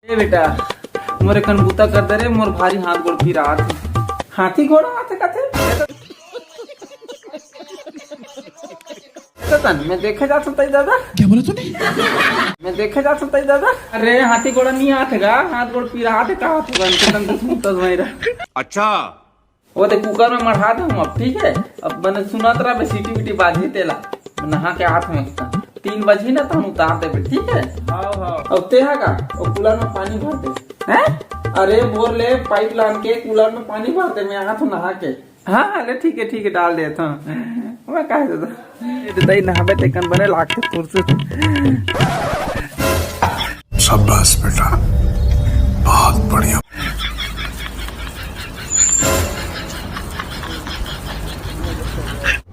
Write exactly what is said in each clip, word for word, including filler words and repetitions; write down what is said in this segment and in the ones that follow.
ए बेटा, मोरे कन बूता कर दे रे, मोर भारी हाथ गोड़ पिरात हे। हाथी घोड़ा आथे कथे? तो तन, मैं देखे जात हूँ तई दादा। क्या बोला तूने? मैं देखे जात हूँ तई दादा। अरे, हाथी घोड़ा नहीं आथे गा, हाथ गोड़ पिरात हे, का हाथ गोड़, एकदम दुश्मन तो भाई रहा। अच्छा। वो ते कुकर में मढ़ा दे हूँ अब, ठीक है? अब मैंने सुनत रहा, सीटी बीटी बाजी तेला। नहा के हाथ में तीन बजी ना, तो हम उतार देबे, ठीक है? हाँ, हाँ। अब ते हा का, वो कूलर में पानी भर दे। हैं? अरे, बोर ले, पाइप लान के कूलर में पानी भर दे, मैं हाथ नहा के। हाँ, हाँ, ले, ठीक है, ठीक है, डाल देता हूँ। मैं कहा देता। ये तो दही नहावे ते कन बने लागते फुर्सत। शाबाश बेटा, बहुत बढ़िया।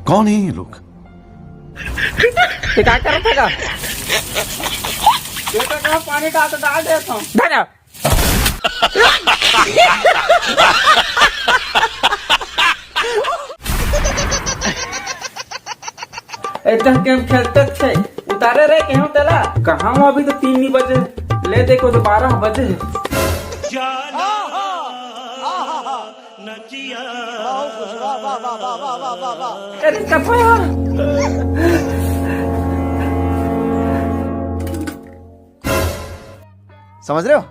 कौन है ये लोग? ये का करत हे का? बेटा, का पानी डाल तो डाल देता हूँ। धरा। एकदम गेम खेलते छे। उतारे रे केहू तेला। कहाँ हूँ, अभी तो तीन नहीं बजे। ले देखो तो बारह बजे। अरे कपड़ा। समझ रहे हो?